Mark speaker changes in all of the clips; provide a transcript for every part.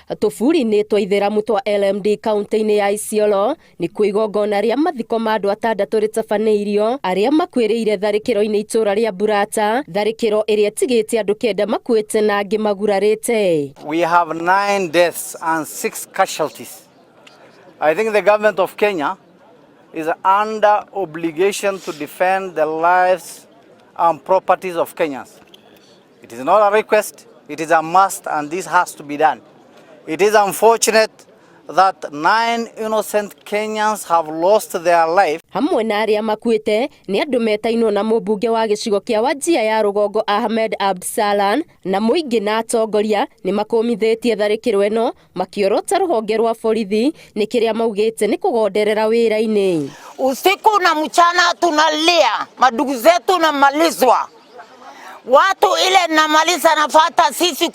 Speaker 1: Tũburi-inĩ twa ithĩramu twa LMD kaunti-inĩ ya Isiolo nĩkuo igongona rĩa mathiko ma andũ atandatũ rĩtabanĩirio arĩa makuĩrĩire tharĩkĩro-inĩ itũra rĩa Burata, tharĩkĩro ĩrĩa ĩtigĩte andũ kenda makuĩte na angĩ magurarĩte.
Speaker 2: We have 9 deaths and 6 casualties. I think the government of Kenya is under obligation to defend the lives and properties of Kenyans. It is not a request, it is a must, and this has to be done. It is unfortunate that 9 innocent Kenyans have lost their life.
Speaker 1: Hamwe na arĩa makuĩte nĩ andũ metainwo na mũmbunge wa gĩcigo kĩa Wajir ya rũgongo Ahmed Abdisalan na mũingĩ na atongoria nĩ makũmithĩtie tharĩkĩro ĩno makĩorota rũhonge rwa borithi nĩ kĩrĩa maugĩte nĩ kũgonderera wĩra-inĩ.
Speaker 3: Usiku na mchana tunalia, madugu zetu namalizwa, watu ile namaliza nafata sisi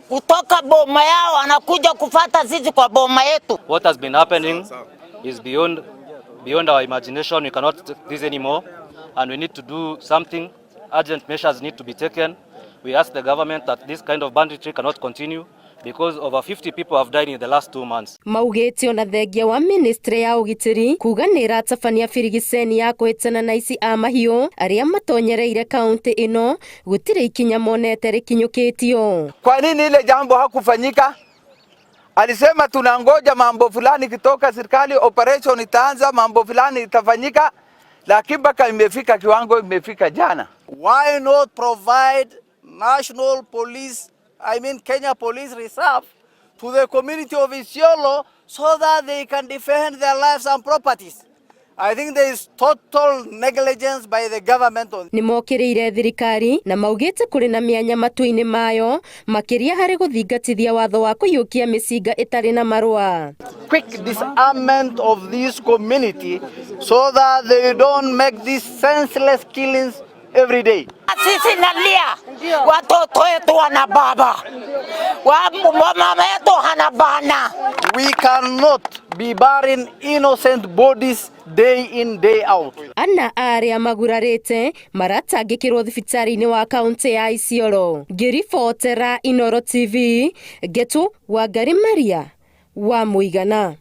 Speaker 3: kutoka boma yao anakuja kufata sisi kwa boma yetu.
Speaker 4: What has been happening is beyond our imagination. We cannot take this anymore, and we need to do something. Urgent measures need to be taken. We ask the government that this kind of banditry cannot continue because over 50 people have died in the last 2 months.
Speaker 1: Maugĩte ona thengia wa ministry ya ũgitĩri kuga nĩ ĩratabania birigiceni ya kũhĩtana na aici a mahiũ arĩa matonyereire kaunti ĩno gũtirĩ ikinya monete rĩkinyũkĩtio.
Speaker 5: Kwa nini ile jambo hakufanyika? Alisema tunangoja mambo fulani kitoka serikali, operation itaanza, mambo fulani itafanyika, lakini mpaka imefika kiwango imefika jana.
Speaker 2: Why not provide national police, I mean Kenya Police Reserve to the community of Isiolo so that they can defend their lives and properties? I think there is total negligence by the government on
Speaker 1: Nĩ mokĩrĩire thirikari na maugĩte kũrĩ na mĩanya matua-inĩ mayo makĩria harĩ gũthingatithia watho wa kũiyũkia mĩcinga ĩtarĩ na marũa.
Speaker 2: Quick disarmament of this community so that they don't make these senseless killings every day.
Speaker 3: Sisi nalia, watoto wetu wana baba, wa mama yetu hana bana.
Speaker 2: We cannot be burying innocent bodies day in, day out.
Speaker 1: Ana arĩa magurarĩte maratangĩkĩrwo thibitarĩ-inĩ wa kaunti ya Isiolo. Ngĩribotera Inooro TV, Ngetu Wangari Maria wa Mũigana.